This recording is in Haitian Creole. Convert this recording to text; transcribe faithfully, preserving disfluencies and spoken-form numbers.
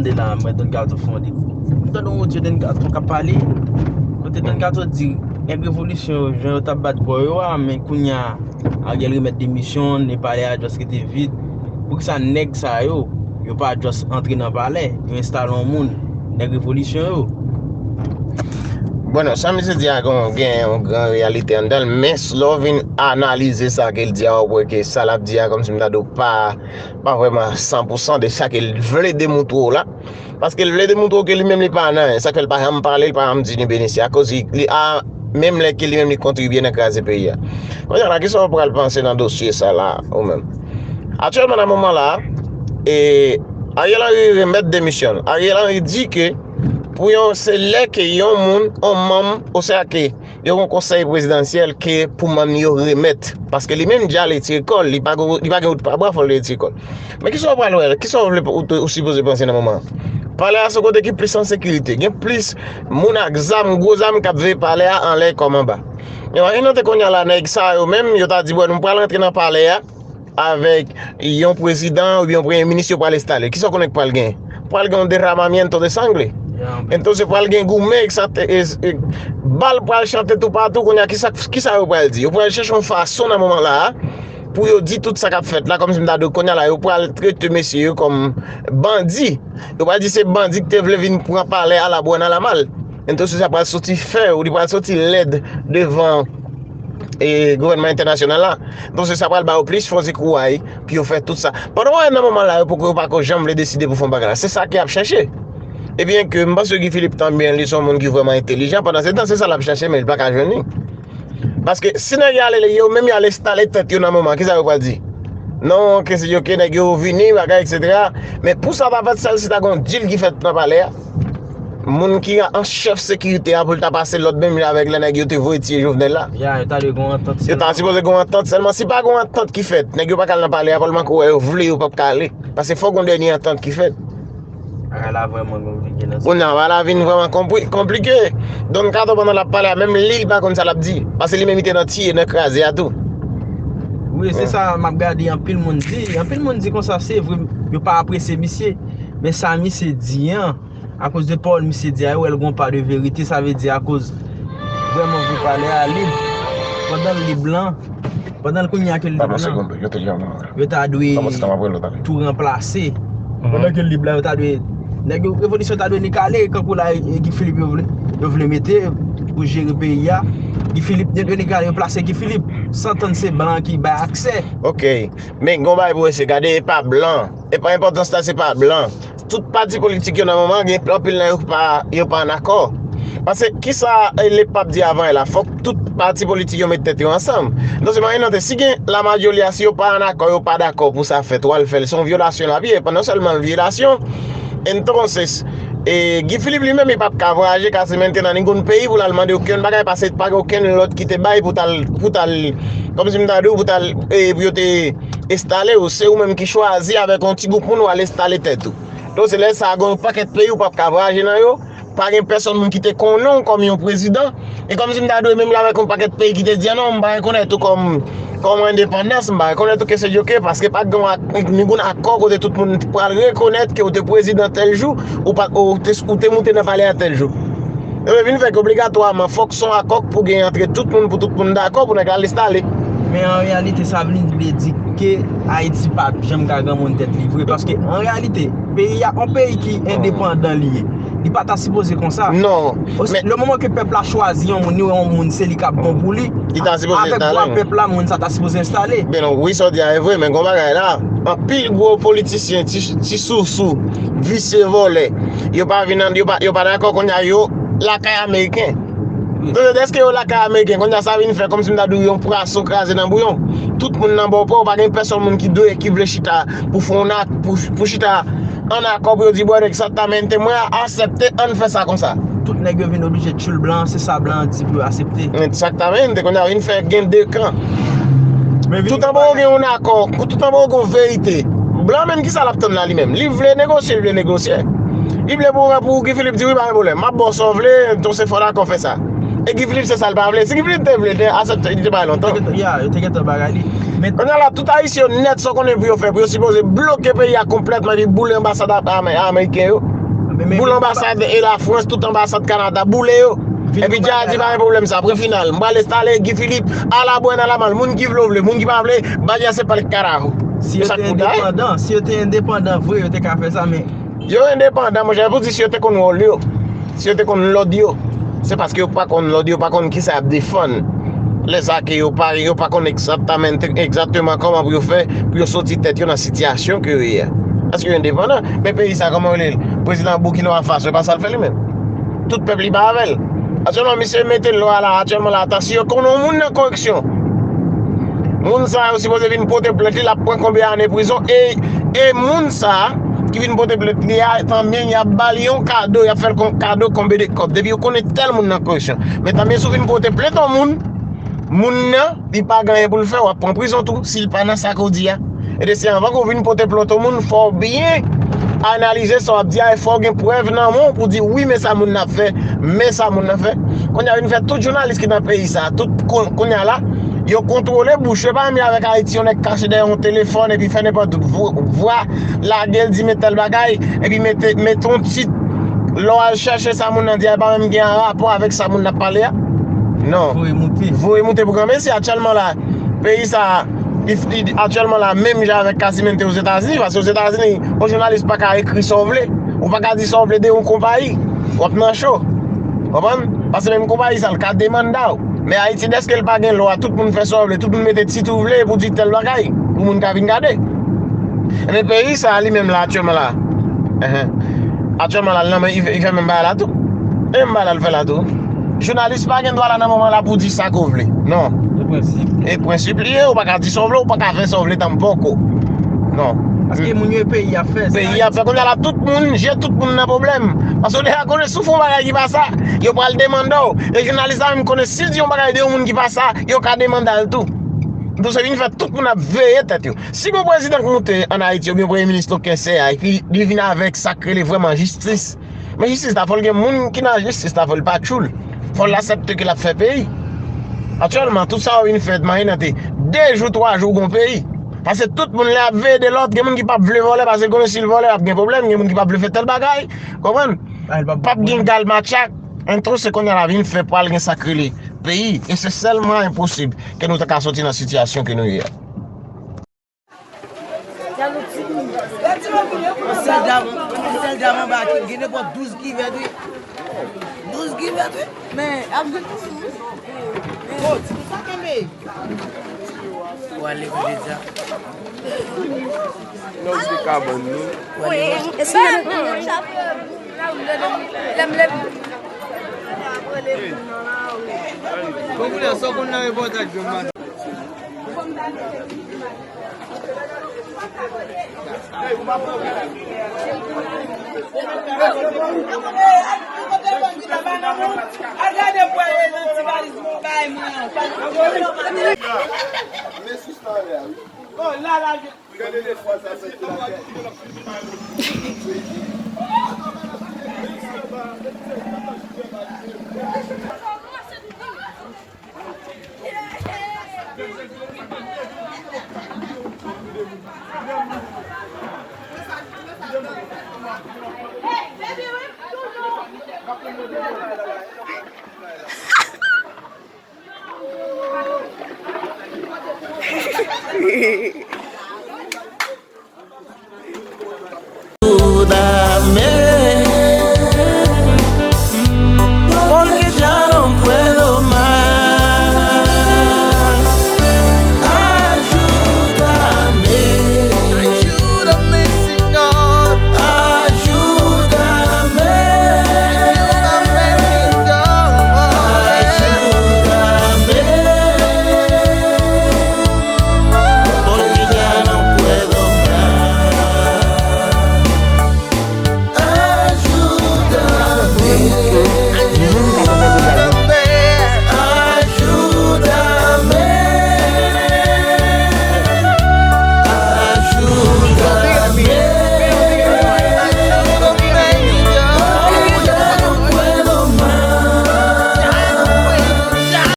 Tande la, mwen Don Kato fè yon de... M tande yon odyo Don Kato k ap pale. Kote Don Kato di nèg revolisyon yo, jan yo t ap bat bò yo a, men kounye a Ariel remèt demisyon, e palè a just rete vid. Poukisa nèg sa yo, yo pa just antre nan palè, yo enstale yon moun, nèg revolisyon yo? Bon, non, sa misye di a gen, gen yon gran reyalite anndan l, men lè w vin analize sa ke l di a, w ap wè ke sa l ap di a, kòmsi m ta di w pa, pa vrèman san pou san de sa ke l vle demontre w la. Paske l vle demontre w ke li menm li pa nan anyen. Sa k fè l pa janm pale, li pa janm di ni B ni C, akoz li, li a, menm lè ke li menm li kontribye nan kraze peyi a. Kounye a la, kisa w pral panse nan dosye sa la, ou menm? Aktyèlman, nan moman la, e, Ariel Henry remèt demisyon l. Ariel Henry di ke pou yon, se lè ke yon moun, yon manm, oswa ke yo gen yon konsèy prezidansyèl ke pou manm yo remèt. Paske li menm deja retire kò l, li pa gen, li pa gen wout pa bwa, fò l retire kò l. Men kisa w pral wè, kisa w vle, ou, ou sipoze panse nan moman an? Palè a se yon kote ki plis an sekirite. Gen plis moun ak zam, gwo zam k ap veye palè a anlè kòm anba. Imajine w te kounye a la, nèg sa yo menm, yo ta di, bon, nou pral rantre nan palè a avèk yon prezidan oubyen yon premye minis yo pral enstale. Kisa w konnen k pral gen? Pral gen yon derramamiento de sangre. Entonces, pral gen goumen, eksante-, es-, e, bal pral chante toupatou. Kounye a, kisa, kisa yo pral di? Yo pral chèche yon fason nan moman la a pou yo di tout sa k ap fèt la, kòmsi m ta di w, kounye a la, yo pral trete mesye yo kòm bandi. Yo pral di se bandi ki te vle vin pran palè a la bwè nan la mal. Entonces, sa pral soti fè, ou li pral soti lèd devan, e, gouvènman entènasyonal la. Entonces, sa pral ba yo plis fòs e kouraj pou yo fè tout sa. Pandan w wè nan moman la, yo poko, yo pako janm vle deside pou fè yon bagay la. Se sa ke y ap chèche. Ebyen ke m panse Guy Philippe tanbyen, li se yon moun ki vrèman entèlijan. Pandan se tan, se sa l ap chèche, men li pa ka jwenn li. Paske si nèg yo ale, yo menm yo al enstale tèt yo nan moman, kisa yo pral di? Non, ke se yo ke nèg yo vini, bagay, etsetera. Men pou sa ta fèt, sèl si ta gen yon dil ki fèt nan palè a. Moun ki an chèf sekirite a pou l ta pase lòd menm jan avèk lè nèg yo te voye tiye Jovenel la. Ya, yo ta dwe gen yon antant. Yo ta sèlman sipoze gen yon antant sèlman. Si pa gen yon antant ki fèt, nèg yo pa ka al nan palè a, kòlman kou wè yo vle, yo p ap ka ale. Paske fòk gen yon dènye antant ki fèt. Bagay la vrèman konplike nan... Kounye a, bagay la vin vrèman konpli-, konplike. Don Kato, pandan l ap pale a, menm li, li pa konn sa l ap di. Paske li menm li te nan tiye, nan kraze a tou. Wi, se sa m ap gade anpil moun di. Anpil moun di konsa, se vre, yo pa apresye misye. Men sa misye di an, akoz de pawòl misye di a, yo wè l gon pa de verite, sa vle di akoz vrèman vre palè a lib. Pandan l lib lan, pandan l kounye a ke l lib lan, yo ta dwe tou ranplase. Pandan ke l lib la, yo ta dwe, nèg yo, revolisyon ta dwe ni kale, kankou la, e, Guy Philippe yo vle, yo vle mete pou jere peyi a. Guy Philippe, yo ni kale, yo plase Guy Philippe. San tann se blan ki bay aksè. Ok. Men gon bagay pou mesye, gade, e pa blan. E pa enpòtans la, se pa blan. Tout pati politik yo nan moman, gen anpil nan yo pa, yo pa an akò. Paske kisa, e, Lepap di avan yè la, fòk tout pati politik yo met tèt yo ansanm. Donk, se mwayen nan te, si gen lamajoli a, si yo pa an akò, yo pa dakò pou sa fèt, w al fè l, se yon vyolasyon l ap ye, pa non sèlman vyolasyon. Entonces, e, Guy Philippe li menm, li p ap ka vwayaje kase mentenan ningoun peyi pou l al mande okenn bagay, paske pa gen okenn lòd ki te bay pou t al, pou t al, kòmsi m ta di w, pou t al, e, pou yo te enstale w, se ou menm ki chwazi avèk yon ti gwoup moun w al enstale tèt ou. Donk, se lè sa a, gen yon pakèt peyi ou p ap ka vwayaje nan yo, pa gen pèsonn moun ki te konnen w kòm yon prezidan, e kòmsi m ta di w, menm jan avèk yon pakèt peyi ki te di, "Ah non, m pa rekonèt ou kòm, kòm endepandans, m pa rekonèt ou ke se yo ke," paske pa t gen ak-, ningoun akò kote tout moun pral rekonèt ke w te prezidan tèl jou, ou pa, ou te, ou te moute nan palè a tèl jou. Ebyen, vin fè ke obligatwaman, fòk se yon akò k pou gen antre tout moun, pou tout moun dakò, pou nèg la enstale. Men an reyalite, sa vin vle di ke Ayiti p ap janm ka gen moun tèt li vre. Paske an reyalite, peyi a, yon peyi ki endepandan li ye, li pa ta sipoze konsa. Non. Osi, le moman ke pèp la chwazi yon moun, li wè yon moun, se li k ap bon pou li, li ta sipoze avèk vwa pèp la, moun sa ta sipoze enstale. Men non, wi, sa w di a e vre, men gon bagay la, anpil gwo politisyen, ti, ti sousou, visye, vòlè, yo pa vin, yo pa, yo pa dakò kounye a, yo lakay ameriken. Donk, dèske yo lakay ameriken, kounye a sa vin fè kòmsi m ta di w yon pwason kraze nan bouyon. Tout moun nan bò pa w, pa gen pèsonn moun ki dwe, ki vle chita pou fè yon ak-, pou, pou chita an akò pou yo di, "Bon, egzaktemente, mwen aksepte, ann fè sa konsa." Tout nèg yo vin oblije tchoul blan, se sa blan an di pou yo aksepte. Egzaktemente, kounye a vin fè gen de kan. Toutan poko gen yon akò, toutan poko gen yon verite. Blan menm, kisa l ap tann la li menm? Li vle negosye, li vle negosye. Li vle pou, pou Guy Philippe di, "Wi, pa gen pwoblèm, m ap ba w sa w vle, donk se fò w dakò fè sa." E Guy Philippe se sa l pa vle. Si Guy Philippe te vle, te asèpte, li te bay lontan. Ya, yo te gentan bagay li. Men kounye a la, tout Ayisyen yo nèt, sa w konnen pou yo fè, pou yo sipoze bloke peyi a konplètman, epi boule anbasad a, a, ameriken yo. Boule anbasad e Lafrans, tout anbasad Kanada, boule yo. Epi Dja di pa gen pwoblèm sa, pran final. M pral enstale Guy Philippe, alabwen alamal. Moun ki vle w vle, moun ki pa vle, vaya se pa'l carajo. Si yo te endepandan, si yo te endepandan vre, yo te ka fè sa, men Yo endepandan, monchè, pou di si yo te konn wòl yo, si yo te konn lòd yo, se paske yo pa konn lòd yo, pa konn kisa y ap defann. Lèzake yo pa, yo pa konn egzaktaman, egzakteman kòman pou yo fè, pou yo soti tèt yo nan sitiyasyon ke yo ye a. Èske yo endepandan? Men peyi sa, kòman yo rele l? Prezidan Burkina Faso, e pa sa l fè li menm? Tout pèp li pa avè l. Aktyèlman, misye mete lwa la, aktyèlman la, atansyon, yo konnen yon moun nan koreksyon. Moun sa yo sipoze vin pote plent li, l ap pran konbyen ane prizon, e, e moun sa ki vin pote plent li a, tanbyen, y ap ba l yon kado, y ap fè l kon kado konbe de kòb. Depi yo konnen tèl moun nan koreksyon. Men tanbyen, si w vin pote plent yon moun, moun nan, li pa gen anyen pou l fè, w ap pran prizon tou, si l pa nan sa ke w di a. E de se anvan ke w vin pote plent yon moun, fò w byen analize sa w ap di a, e fò w gen prèv nan men w pou di, wi, men sa moun nan ap fè, men sa moun nan fè. Kounye a, vin fè tout jounalis ki nan peyi sa, tout kon-, kounye a la, yo kontwole bouch yo, pa menm avèk Ayiti, yon nèg kache dèyè yon telefòn epi fè nenpòt vo-, vwa, lage l, di men tèl bagay, epi mete, mete yon tit. Lè w al chèche sa moun nan di a, e pa menm gen rapò avèk sa moun nan ap pale a. Non. Voye moute. Voye moute pou granmesi. Aktyèlman la, peyi sa, li, li, aktyèlman la, menm jan avèk Casimento Ozetazini, paske Ozetazini, yon jounalis pa ka ekri sa w vle. Ou pa ka di sa w vle de yon konpayi. W ap nan cho. Konprann? Paske menm konpayi sa, l ka demanda w. Men Ayiti, dèske l pa gen lwa, tout moun fè sa w vle, tout moun mete tit ou vle pou di tèl bagay, pou moun ka vin gade. Ebyen, peyi sa, li menm la, aktyèlman la. Enhen. Aktyèlman la, l nan men, li fè, li fè menm bagay la tou. E menm bagay la, l fè la tou. Jounalis pa gen dwa la nan moman la pou di sa ke w vle. Non. E prensip. E prensip li ye, ou pa ka di sa w vle, ou pa ka fè sa w vle tanpòko. Non. Paske moun yo e peyi ap fè. Peyi ap fè. Kounye a la, tout moun, je tout moun nan pwoblèm. Paske w deja konnen si w fè yon bagay ki pa sa, yo pral demande w. E jounalis la menm konnen si l di yon bagay de yon moun ki pa sa, yo ka demande l tou. Donk, se vin fè tout moun ap veye tèt yo. Si gon prezidan k moute ann Ayiti, oubyen premye minis, tonton Kensè a, epi li vin avèk sa k rele vrèman jistis, men jistis la, fò l gen moun ki nan jistis la, fò l pa tchoul. Fò l aksepte ke l ap fè peyi. Aktyèlman, tout sa yo vin fèt, marinate de jou, twa jou, gon peyi. Paske tout moun lè ap veye de lòt, gen moun ki p ap vle vòlè, paske l konnen si l vòlè, l ap gen pwoblèm, gen moun ki p ap vle fè tèl bagay, konprann? P ap gen gal matchak, entò se kounye a la vin fè pral gen sa k rele peyi, e se sèl mwayen posib ke nou ta ka soti nan sitiyasyon ke nou ye a. Yon sèl dam, yon sèl dam anba ki gen nenpòt douz kivèt, wi. Douz kivèt, wi. Men, ap gen. Kot? Sa kenbe. Ou ale kote sa? Non, se kabann nou. Wi, e sa. Lèm, lèm. Bon, kounye a, sa w konn nan repòtaj yo, man.